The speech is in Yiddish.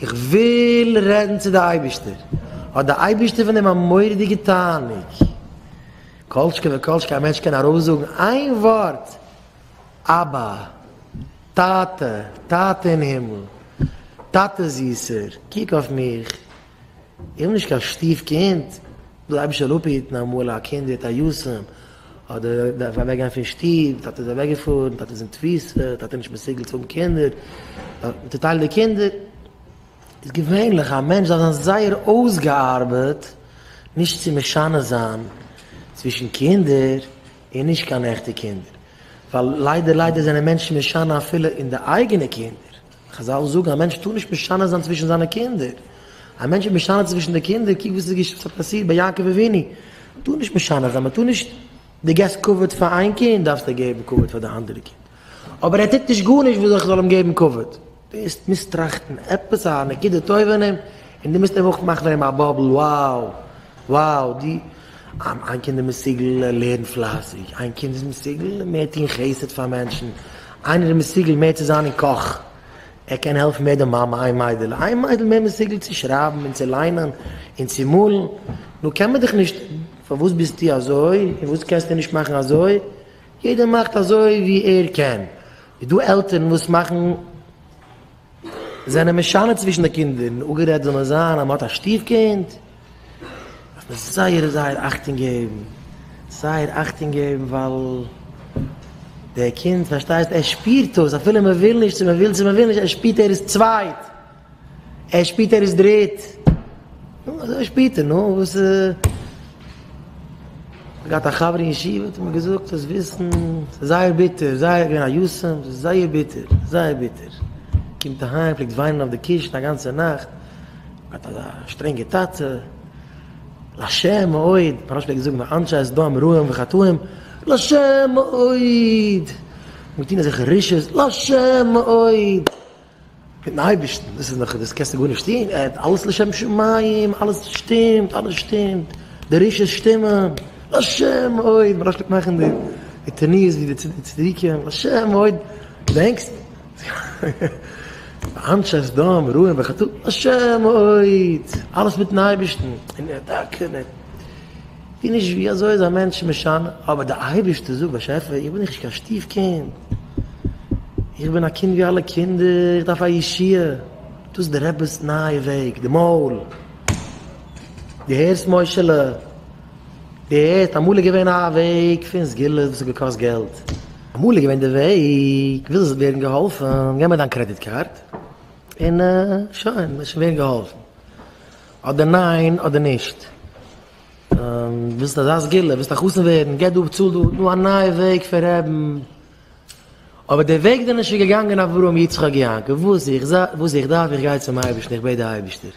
איך וויל רעדן צו די אייבערשטער, האט די אייבערשטער פון דעם א מורא'דיגע תענוג, כל שכן וכל שכן א מענטש קען ארויסזאגן איין ווארט, אבא, טאטע, טאטע אין הימל, טאטע זיסער, קוק אויף מיך, איך בין נישט קיין שטיף קינד, דער אייבערשטער זאל אפהיטן אמאל א קינד ווערט א יתום, אדער דארף אוועק גיין פון שטוב, טאטע איז אוועק געפארן, טאטע איז אין תפיסה, טאטע איז נישט מסוגל צו האבן קינדער, מען צוטיילט די קינדער, איז געווענליך א מענטש דארף זיין זייער אויסגעארבעט נישט צו משנה זיין צווישן קינדער און נישט קיין עכטע קינדער, ווייל ליידער ליידער זענען מענטשן משנה אפילו אין די אייגענע קינדער. חזל זאגן א מענטש טאר נישט משנה זיין צווישן זיינע קינדער, א מענטש איז משנה צווישן די קינדער, קוק וואס איז וואס האט פאסירט ביי יעקב אבינו, מען טאר נישט משנה זיין, מען טאר נישט, דו געבסט כבוד פאר איין קינד דארפסטו געבן כבוד פאר די אנדערע קינד, אבער ער טוט נישט גארנישט וואס איך זאל אים געבן כבוד, דו מוזט טראכטן עפעס א נקודה טובה אין אים, און דו מוזט אים אויך מאכן פון אים א bubble, wow, wow, דו, איין קינד איז מסוגל לערנען פלייסיג, איין קינד איז מסוגל מער טון חסד פאר מענטשן, איינער איז מסוגל מער צו זיין אין קאך, ער קען העלפן מער די מאמע, איין מיידעלע, איין מיידל מער מסוגל צו שרייבן און צו ליינען און צו מאלן, נו קען מען דיך נישט, פארוואס ביסטו אזוי און וואס קענסטו נישט מאכן אזוי, יעדער מאכט אזוי ווי ער קען, איז דא עלטערן וואס מאכן. זענען משנה צווישן די קינדער, און אפגערעדט זאל מען זיין אז מען האט א שטיף קינד, דארף מען זייער זייער אכטונג געבן, זייער אכטונג געבן ווייל דער קינד פארשטייסט ער שפירט דאס אפילו מען וויל נישט צו מען וויל צו מען וויל נישט, ער שפירט ער איז צווייט, ער שפירט ער איז דריט, נו אזוי שפירט ער, נו וואס. כ'האב געהאט א חבר אין ישיבה האט ער מיר געזאגט זאלסט וויסן ס'איז זייער ביטער זייער געווען א יתום ס'איז זייער ביטער זייער ביטער קומט אהיים פלעגט וויינען אויף די קישן א גאנצע נאכט געהאט אזא שטרענגע טאטע לשם מאוד מוהרא"ש פלעגט זאגן ואנשי סדום רעים וחטאים לשם מאוד מ'האט געטון אזעלכע רשעות לשם מאוד. מיטן אייבערשטן, דאס איז נאך, דאס קענסטו גארנישט טון, ער האט אלעס לשם שמים, אלעס שטימט, אלעס שטימט, די רשעות שטימען, לשם מאוד, מוהרא"ש פלעגט מאכן די תנועות ווי די צדיקים, לשם מאוד, געדענקסט? אנשי סדום רעים וחטאים, לשם מאוד, אלעס מיטן אייבערשטן, און ער טאקע, ווי נישט ווי אזוי איז א מענטש משנה, אבער די אייבערשטער זאגט באשעפער איך בין נישט קיין שטיף קינד, איך בין א קינד ווי אלע קינדער, איך דארף א ישועה, דאס איז די רבי'ס נייע וועג, די מויל, דו הערסט משה'לע, דו הערסט, אמאל איז געווען א וועג פון סגולות וואס האט געקאסט געלט, אמאל איז געווען די וועג, ווילסט ווערן געהאלפן, געב מיר דיין credit card, און שוין, וועסט שוין ווערן געהאלפן, אדער ניין אדער נישט. ווילסט אזא סגולה, ווילסט א חתן ווערן, גיב דא, צאל דא, נו א נייע וועג פון רעבן. אבער די וועג זענען שוין געגאנגען אברהם יצחק יעקב, וואס איך וואס איך דארף איך גיי צום אייבערשטן איך בעט די אייבערשטער.